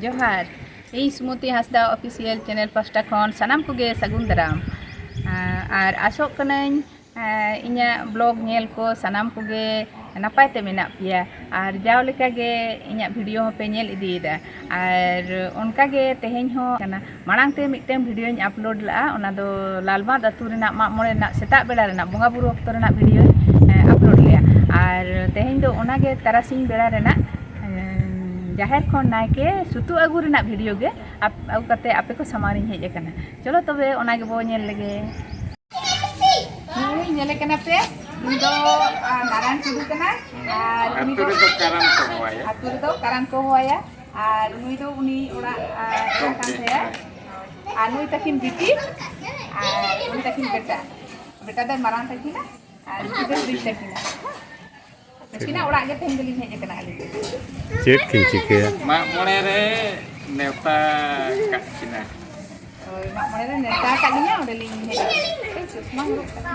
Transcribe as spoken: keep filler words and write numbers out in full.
ᱡᱚᱦᱟᱨ, ᱤᱧ ᱥᱩᱢᱚᱛᱤ ᱦᱟᱸᱥᱫᱟ official channel ᱯᱟᱦᱴᱟ ᱠᱷᱚᱱ ᱥᱟᱱᱟᱢ ᱠᱚᱜᱮ ᱥᱟᱹᱜᱩᱱ ᱫᱟᱨᱟᱢ᱾ ᱟᱨ ᱟᱥᱚᱜ ᱠᱟᱹᱱᱟᱹᱧ ᱤᱧᱟᱹᱜ vlog ᱧᱮᱞ ᱠᱚ ᱥᱟᱱᱟᱢ ᱠᱚᱜᱮ ᱱᱟᱯᱟᱭ ᱛᱮ ᱢᱮᱱᱟᱜ ᱯᱮᱭᱟ᱾ ᱟᱨ ᱡᱟᱣ ᱞᱮᱠᱟ ᱜᱮ ᱤᱧᱟᱹᱜ video ᱦᱚᱸᱯᱮ ᱧᱮᱞ ᱤᱫᱤᱭᱮᱫᱟ᱾ ᱟᱨ ᱚᱱᱠᱟ ᱜᱮ ᱛᱮᱦᱮᱧ ᱦᱚᱸ ᱠᱟᱱᱟ, ᱢᱟᱲᱟᱝ ᱛᱮ ᱢᱤᱫᱴᱮᱱ videoᱧ upload ᱞᱟᱜᱼᱟ, ᱚᱱᱟ ᱫᱚ ᱞᱟᱞᱵᱟᱸᱫᱽ ᱟᱹᱛᱩ ᱨᱮᱱᱟᱜ ᱢᱟᱜ ᱢᱚᱬᱮ ᱨᱮᱱᱟᱜ ᱥᱮᱛᱟᱜ ᱵᱮᱲᱟ ᱨᱮᱱᱟᱜ ᱵᱚᱸᱜᱟ ᱵᱩᱨᱩ ᱚᱠᱛᱚ ᱨᱮᱱᱟᱜ videoᱧ upload ᱞᱮᱜᱼᱟ᱾ ᱟᱨ ᱛᱮᱦᱮᱧ ᱫᱚ ᱚᱱᱟ ᱜᱮ ᱛᱟᱨᱟᱥᱤᱧ ᱵᱮᱲᱟ ᱨᱮᱱᱟᱜ ᱡᱟᱦᱮᱨ ᱠᱷᱚᱱ ᱱᱟᱭᱠᱮ ᱥᱩᱛᱩᱜ ᱟᱹᱜᱩ ᱨᱮᱱᱟᱜ video ᱜᱮ ᱟᱯ- ᱟᱹᱜᱩ ᱠᱟᱛᱮ ᱟᱯᱮ ᱠᱚ ᱥᱟᱢᱟᱝ ᱨᱤᱧ ᱦᱮᱡ ᱟᱠᱟᱱᱟ᱾ ᱪᱚᱞᱚ ᱛᱚᱵᱮ ᱚᱱᱟ ᱜᱮᱵᱚ ᱧᱮᱞ ᱞᱮᱜᱮ᱾ ᱱᱩᱭ ᱧᱮᱞᱮ ᱠᱟᱱᱟ ᱯᱮ, ᱱᱩᱭ ᱫᱚ, ᱟ, ᱱᱟᱨᱟᱭᱚᱱ ᱴᱩᱰᱩ ᱠᱟᱱᱟᱭ᱾ ᱟᱨ ᱩᱱᱤ ᱟᱹᱛᱩ ᱫᱚ ᱨᱮᱫᱚ ᱠᱟᱨᱟᱢ ᱠᱚ ᱦᱚᱦᱚᱭᱟ᱾ ᱟᱹᱛᱩ ᱨᱮᱫᱚ ᱠᱟᱨᱟᱢ ᱠᱚ ᱦᱚᱦᱚᱭᱟ᱾ ᱟᱨ ᱱᱩᱭ ᱫᱚ ᱩᱱᱤ ᱚᱲᱟᱜ, ᱟ, ᱠᱚᱲᱟ ᱠᱟᱱ ᱛᱟᱭᱟ᱾ ᱟᱨ ᱱᱩᱭ ᱛᱟᱹᱠᱤᱱ ᱵᱤᱴᱤ, ᱟᱨ ᱩᱱᱤ ᱛᱟᱹᱠᱤᱱ ᱵᱮᱴᱟ᱾ ᱵᱮᱴᱟ ᱫᱚᱭ ᱢᱟᱨᱟᱝ ᱛᱟᱹᱠᱤᱱᱟ, ᱟᱨ ᱵᱤᱴᱤ ᱫᱚᱭ ᱦᱩᱰᱤᱧ ᱛᱟᱹᱠᱤᱱᱟ᱾ ᱱᱩᱠᱤᱱᱟᱜ ᱚᱲᱟᱜ ᱜᱮ ᱛᱮᱦᱮᱧ ᱫᱚᱞᱤᱧ ᱦᱮᱡ ᱟᱠᱟᱱᱟ ᱟᱹᱞᱤᱧ᱾ ᱪᱮᱫ ᱠᱤᱱ ᱪᱤᱠᱟᱹᱭᱟ? ᱢᱟᱜ ᱢᱚᱬᱮ ᱨᱮ ᱱᱮᱣᱛᱟ ᱠᱟᱜ ᱠᱤᱱᱟ᱾ ᱦᱳᱭ, ᱢᱟᱜ ᱢᱚᱬᱮ ᱨᱮ ᱱᱮᱣᱛᱟ ᱟᱠᱟᱫ ᱞᱤᱧᱟ, ᱚᱸᱰᱮ ᱞᱤᱧ ᱦᱮᱡ ᱟᱠᱟᱱᱟ᱾ ᱪᱚᱥᱢᱟ ᱦᱚᱨᱚᱜ ᱠᱟᱜ᱾